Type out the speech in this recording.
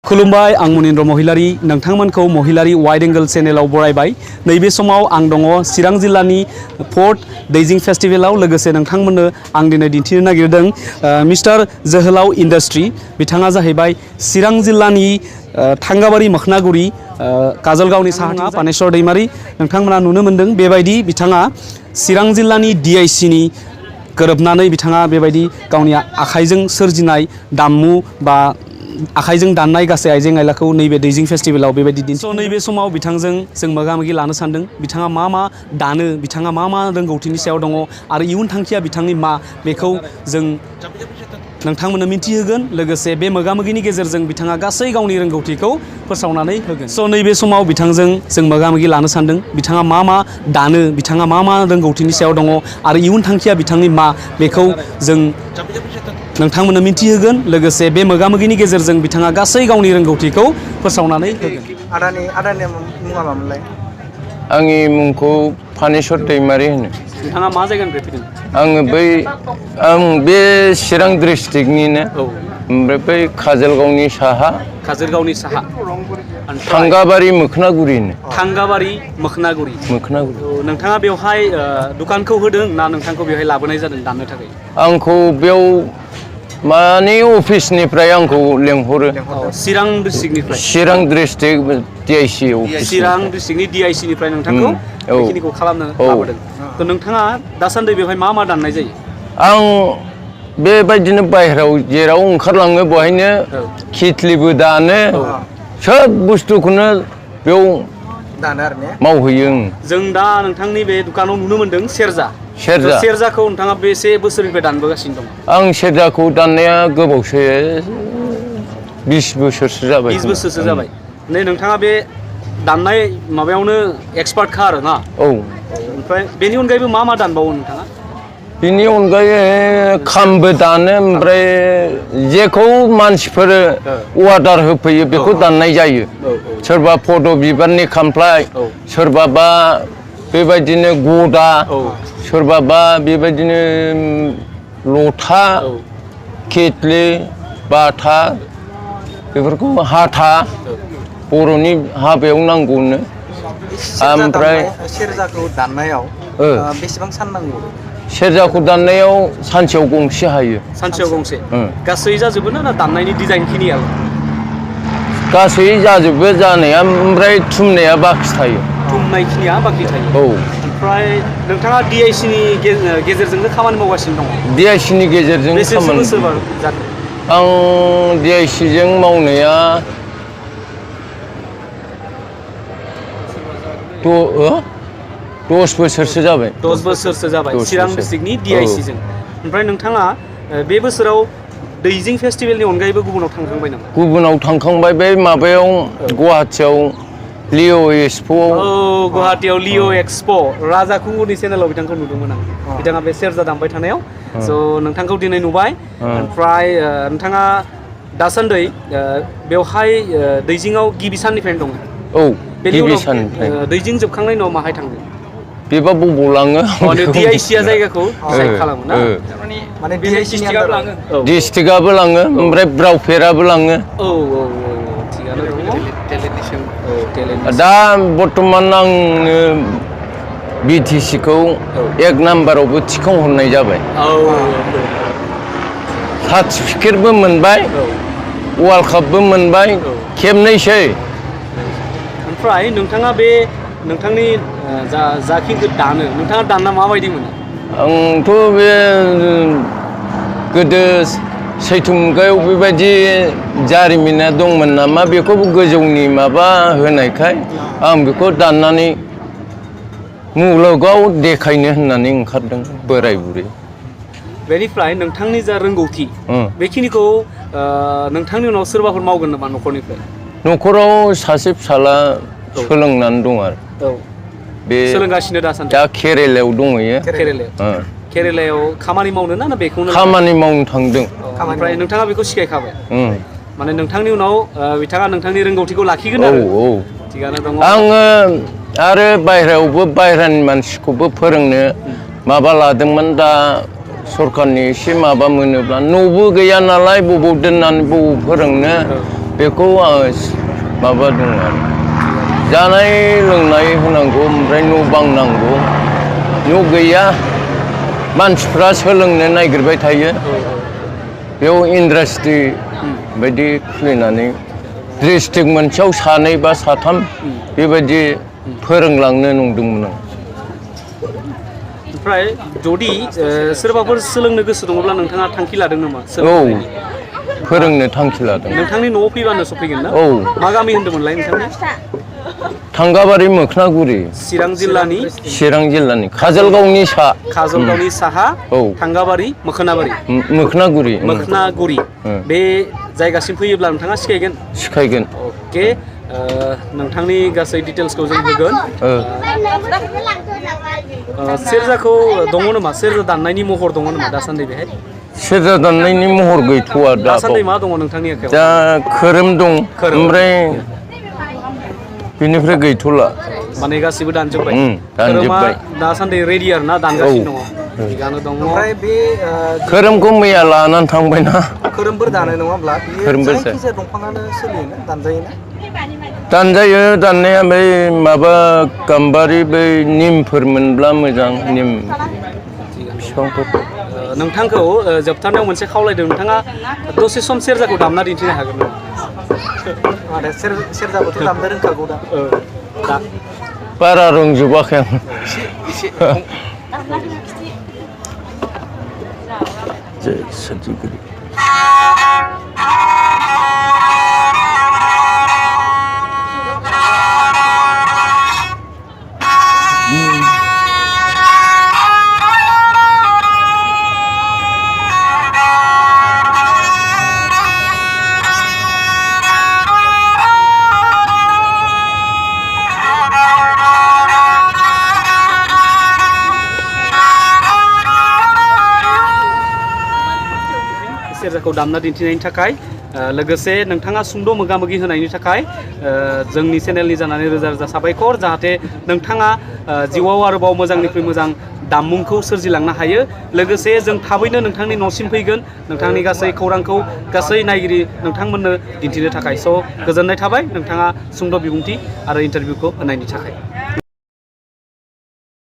खुलुमबाय आं मुनिन्द्र महिलारी नोंथांमोनखौ महिलारी wide angle चेनेलाव बरायबाय नैबे समाव आं दङ चिरां जिल्लानि फोर्थ दैजिं फेस्टिवलाव लोगोसे नोंथांमोननो आं दिनै दिन्थिनो नागिरदों मिस्टार जहलाव इंडस्ट्री बिथाङा जाहैबाय चिरां जिल्लानि थांगाबारि मखनागुरि काजलगावनि साहा पानेश्वर दैमारी नोंथांमोना नुनो मोनदों बेबायदि बिथाङा चिरां जिल्लानि DICनि गोरोबनानै बिथाङा बेबायदि गावनि आखाइजों सोरजिनाय दाममु बा आखाइजों दाननाय गासै आइजें आइलाखौ नैबे दैजिं फेस्टिवलाव बेबायदि दिन्थियो नैबे समाव बिथांजों जों मोगा-मोगि लानो सानदों बिथाङा मा दानो बिथाङा मा रोंगौथिनि सायाव दङ आरो इयुन थांखिया बिथांनि मा बेखौ जों नोंथांमोननो मिन्थिहोगोन लोगोसे बे मोगा-मोगिनि गेजेरजों बिथाङा गासै गावनि रोंगौथिखौ फोसावनानै होगोन स' नैबे समाव बिथांजों जों मोगा-मोगि लानो सानदों बिथाङा मा दानो बिथाङा मा रोंगौथिनि सायाव दङ आरो इयुन थांखिया बिथांनि मा बेखौ जों नोंथांमोननो मिन्थिहोगोन लोगोसे बे मोगा-मोगिनि गेजेरजों बिथाङा गासै गावनि रोंगौथिखौ फोसावनानै होगोन आदानि मुङा मामोनलाय आंनि मुंखौ पानेश्वर दैमारी होनो नोंथाङा मा जायगानिफ्राय फैदों आं बे चिरां डिस्ट्रिक्टनिनो ओमफ्राय बै काजलगावनि साहा थांगाबारि मोखनागुरि थांगाबारि मोखनागुरि नोंथाङा बेवहाय दुखानखौ होदों ना नोंथांखौ बेवहाय लाबोनाय जादों दाननो थाखाय आंखौ बेयाव माने अफिसनिफ्राय आंखौ लेंहरो चिरां डिस्ट्रिक्टनिफ्राय चिरां डिस्ट्रिक्ट DIC अफिस चिरां डिस्ट्रिक्टनि DICनिफ्राय नोंथांखौ बेखिनिखौ खालामनो लाबोदों थ' नोंथाङा दासान्दि बेवहाय मा दाननाय जायो आं बेबायदिनो बाहेरायाव जेराव ओंखारलाङो बेवहायनो खिथलिबो दानो सोब बुस्थुखौनो बेयाव दानो आरो ने मावहैयो जों दा नोंथांनि बे दुखानाव नुनो मोनदों सेरजाखौ नोंथाङा बेसे बोसोरनिफ्राय दानबोगासिनो दं आं सेरजाखौ दाननाया गोबावसो 20 बोसोरसो जाबाय 20 बोसोरसो जाबाय नै नोंथाङा बे दाननाय माबायावनो एक्सपार्टखा आरो ना ओमफ्राय बेनि अनगायैबो मा दानबावो नोंथाङा बेनि अनगायै खामबो दानो ओमफ्राय जेखौ मानसिफोर अर्डार होफैयो बेखौ दाननाय जायो सोरबा फद' बिबारनि खामफ्लाय सोरबाबा बेबायदिनो गदा सोरबाबा बेबायदिनो लथा केटलि बाथा बेफोरखौ हाथा बर'नि हाबायाव नांगौनो ओमफ्राय सेरजाखौ दाननायाव बेसेबां सान नांगौ सेरजाखौ दाननायाव सानसेयाव गंसे हायो सानसेयाव गंसे गासै जाजोबो ना दाननायनि डिजाइन खिनिया गासै जाजोबो जानाया ओमफ्राय थुमनाया बाखि थायो थुमनाय खिनिया बाखि थायो ओमफ्राय नोंथाङा DICनि गेजेरजोंनो खामानि मावगासिनो दङ DICनि गेजेरजों खामानि आं DICजों मावनाया 10 बोसोरसो जाबाय 10 बोसोरसो जाबाय चिरां डिस्ट्रिक्टनि DICजों ओमफ्राय नोंथाङा बे बोसोराव दैजिं फेस्टिभेलनि अनगायैबो गुबुनाव थांखांबाय नामा गुबुनाव थांखांबाय बे माबायाव गुवाहाटियाव लिअ' एक्सप'आव गुवाहाटियाव लिअ' एक्सप' राजा खुंगुरनि चेनेलाव बिथांखौ नुदोंमोन आं बिथाङा बे सेरजा दामबाय थानायाव स' नोंथांखौ दिनै नुबाय ओमफ्राय नोंथाङा दासान्दि बेवहाय दैजिङाव गिबि साननिफ्रायनो दङ गिबि साननिफ्राय दैजिं जोबखांनायनि उनाव माहाय थांदों बेबा बबाव लाङो DICआ जायगाखौ साइड खालामो ना माने डिस्ट्रिक्टआबो लाङो डिस्ट्रिक्टआबो लाङो ओमफ्राय ब्राउफेराबो लाङो थिगानो दङ दा बर्थमान आङो BTCखौ 1 नाम्बारावबो थिखांहरनाय जाबाय सार्टिफिकेटबो मोनबाय वार्ल्ड कापबो मोनबाय खेबनैसै ओमफ्राय नोंथाङा बे नोंथांनि जाखिनि दानो नोंथाङा दानना माबायदि मोनो आंथ' बे गोदो सैथो मुगायाव बेबायदि जारिमिना दंमोन नामा बेखौबो गोजौनि माबा होनायखाय आं बेखौ दाननानै मुलुगाव देखायनो होननानै ओंखारदों बोराय बुरै बेनिफ्राय नोंथांनि जा रोंगौथि बेखिनिखौ नोंथांनि उनाव सोरबाफोर मावगोन नामा न'खरनिफ्राय न'खराव सासे फिसाला सोलोंनानै दं आरो बे सोलोंगासिनो दासान्दि दा केरेलायाव दंहैयो केरेलायाव खामानि मावनो ना बेखौनो खामानि मावनो थांदों ओमफ्राय नोंथाङा बेखौ सिखायखाबाय माने नोंथांनि उनाव बिथाङा नोंथांनि रोंगौथिखौ लाखिगोन आरो थिगानो दङ आङो आरो बाहेरानि मानसिखौबो फोरोंनो माबा लादोंमोन दा सरखारनि एसे माबा मोनोब्ला न'बो गैया नालाय बबाव दोननानै बबाव फोरोंनो बेखौ आङो माबा दङ आरो जानाय लोंनाय होनांगौ ओमफ्राय न' बां नांगौ न' गैया मानसिफ्रा सोलोंनो नागिरबाय थायो बेयाव इन्डास्ट्रि बायदि खुलिनानै डिस्ट्रिक्ट मोनसेयाव 2 बा 3 बेबायदि फोरोंलांनो नंदोंमोन आं ओमफ्राय जुदि सोरबाफोर सोलोंनो गोसो दङब्ला नोंथाङा थांखि लादों नामा औ फोरोंनो थांखि लादों नोंथांनि न'आव फैबानो सफैगोन ना औ मा गामि होन्दोंमोनलाय नोंथांनि थांगाबारि मोखनागुरि चिरां जिल्लानि काजलगावनि साहा औ थांगाबारि मोखनागुरि बे जायगासिम फैयोब्ला नोंथाङा सिखायगोन अके नोंथांनि गासै डिटेल्सखौ जों होगोन सेरजाखौ दङ नामा सेरजा दाननायनि महर दङ नामा दासान्दि बेहाय सेरजा दाननायनि महर गैथ'आ दासान्दि मा दङ नोंथांनि आखायाव दा खोरोम दं ओमफ्राय बेनिफ्राय गैथ'ला माने गासिबो दानजोब्बाय दानजोब्बाय दासान्दि रेडि आरो ना दानगासिनो दङ थिगानो दङ ओमफ्राय बे खोरोमखौ मैया लानानै थांबायना खोरोमफोर दानाय नङाब्ला बेयो जायखिजाया दंफाङानो सोलियोना दानजायोना दानजायो दाननाया बै माबा गाम्बारि बै निमफोर मोनब्ला मोजां निम बिफांफोर नोंथांखौ जोबथारनायाव मोनसे खावलायदों नोंथाङा दसे सम सेरजाखौ दामना दिन्थिनो हागोन नामा सेरजाखौथ' दामनो रोंखागौ दा बारा रोंजोबाखै आं सेरजाखौ दामना दिन्थिनायनि थाखाय लोगोसे नोंथाङा सुंद' मोगा-मोगि होनायनि थाखाय जोंनि चेनेलनि जानानै रोजा रोजा साबायखर जाहाथे नोंथाङा जिउआव आरोबाव मोजांनिख्रुइ मोजां दामुंखौ सोरजिलांनो हायो लोगोसे जों थाबैनो नोंथांनि न'सिम फैगोन नोंथांनि गासै खौरांखौ गासै नायगिरि नोंथांमोननो दिन्थिनो थाखाय स' गोजोननाय थाबाय नोंथाङा सुंद' बिबुंथि आरो इन्टारभिउखौ होनायनि थाखाय